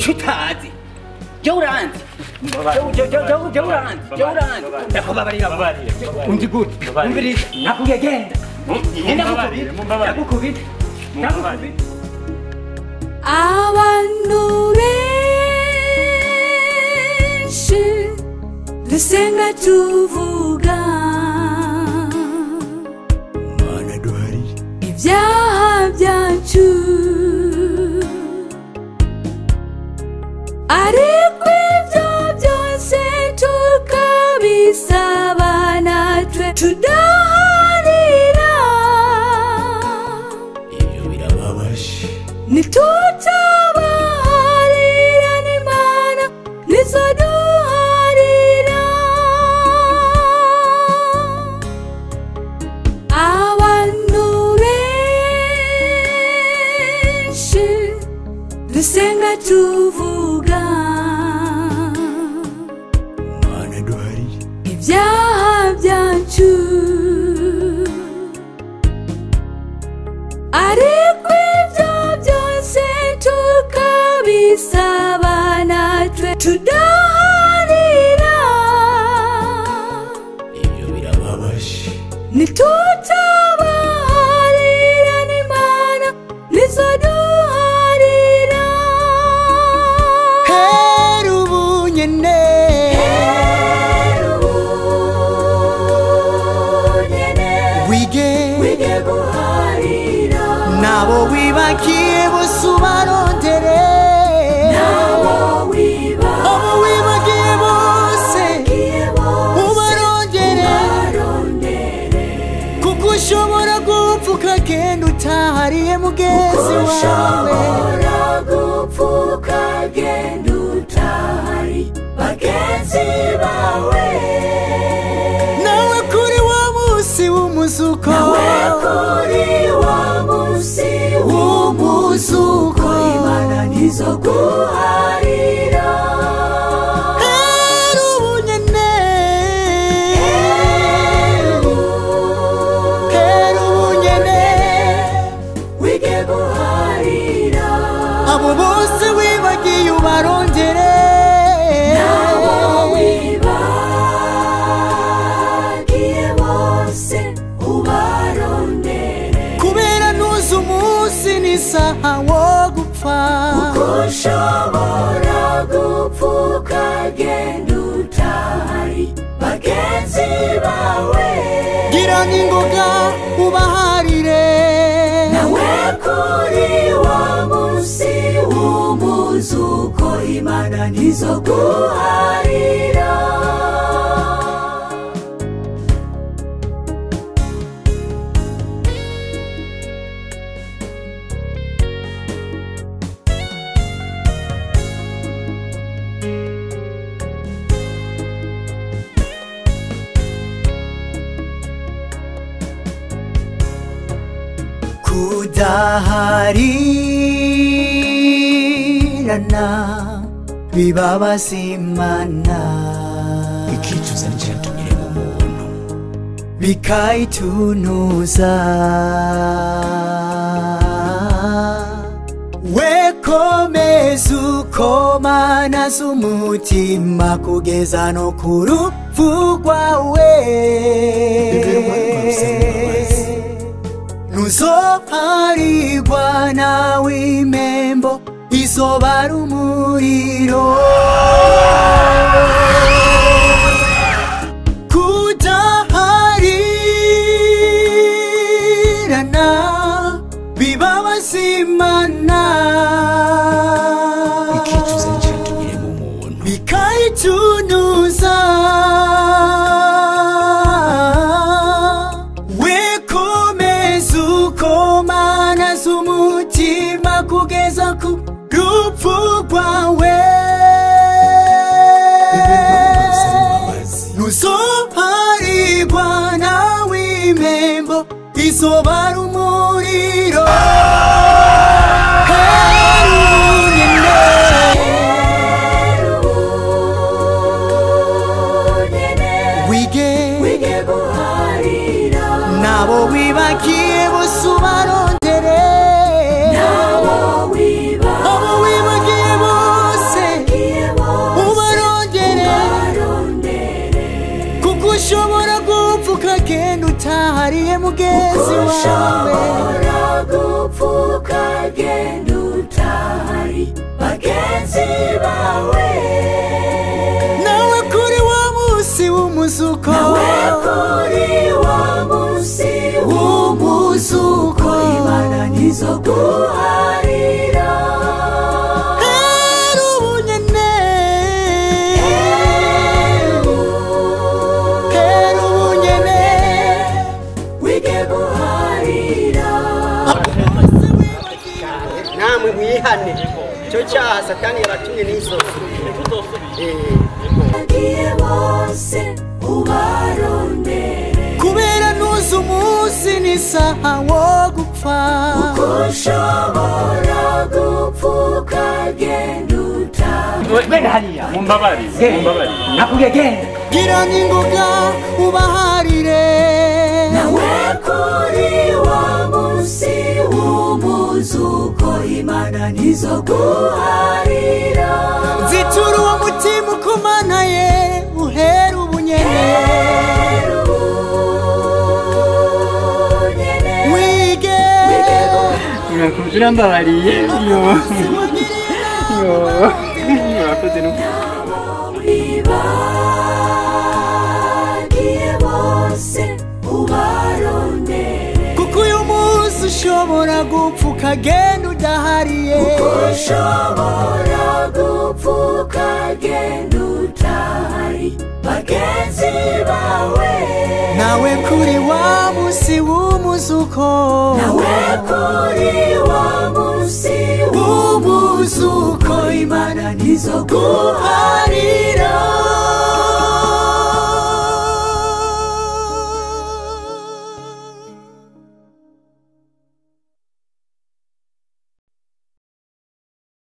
Icyo utazi jya uranzi, jya uranzi, jya uranzi, ndakubabarira. Undi gute? Umviriza, nakubwiye genda. Ndagukubita, ndagukubita, ndagukubita. Abantu benshi dusenga tuvuga Mana duharire ibyaha byacu, ariko ibyo byose tukabisaba natwe tudaharira. Ibyo birababaje. Nitutabaharira n'Imana ntizoduharira. Abantu benshi dusenga tuvuga Mana duharire ibyaha byacu, ariko ibyo byose tukabisaba natwe tudaharira. Ibyo birababaje. Nitutabaharira n'Imana ntizoduharira. Hera ubunyene, wige wige guharira nabo wibagiye bose ubarondere, nabo wiba abo wibagiye bose ubarondere, ubarondere, kuko ushobora gupfa ukagenda utahariye mugenzi wawe. Ushobora gupfa ukagenda utahari bagenzi bawe. Nawe kuri wa munsi w'umuzuko, nawe kuri wa munsi w'umuzuko, Imana ntizoguharira. Hera ubunyene, hera ubunyene, wige guharira abo bose wibagiye ubarondere, nabo wibagiye bose ubarondere, kubera ntuzi umunsi n'isaha wo gupfa. Ushobora gupfa ukagenda utahari bagenzi bawe. Gira n'ingoga ubaharire, nawe kuri wa munsi w'umuzuko, Imana ntizoguharira. Kudaharirana bibabaza Imana, Ikicuza nicyatumye mu muntu bikayitunuza. Wekomeza ukomanaza umutima kugeza no ku rupfu rwawe, ntuzoharirwa nawe imembo izobara umuriro. Kudaharirana bibabaza Imana, Ikicuza nicyatumye mu muntu bikayitunuza. Wekomeza ukomanaza umutima kugeza ku rupfu rwawe, ntuzoharirwa nawe imembo izobara umuriro. Hera ubunyene, wige wige guharira nabo wibagiye bose ubarondere, nabo abo wibagiye bose Ushobora gupfa ukagenda utahariye mugenzi wawe. Ushobora gupfa ukagenda utahari bagenzi bawe. Nawe kuri wa musi w'umuzuko, nawe kuri wa musi w'umuzuko, Imana ntizoguharira. Hera ubunyene, hera ubunyene, wige guharira. Namwe mwihane icyo cyaha Satani yabatumye n'izosi. Bagiye bose ubarondere, kubera ntuzi umunsi n'isaha wo gupfa. Ushobora gupfa ukagenda utahari. Genda hariya. Mumbabarire, mumbabarire. Nakubwiye genda. Gira n'ingoga ubaharire. Nawe kuri wa musi w'umuzuko, Imana ntizoguharira. Zitura uwo mutima ukomanaye uhera ubunyene. Hera ubunyene, wige Urambabariye. Yo. Yo. Urakoze no. Bagiye bose ubarondere, kuko uyu munsi ushobora gupfa ukagenda udahariye. Ushobora gupfa ukagenda utahari bagenzi bawe. Nawe kuri wa musi w'umuzuko, nawe kuri wa musi w'umuzuko, Imana ntizoguharira.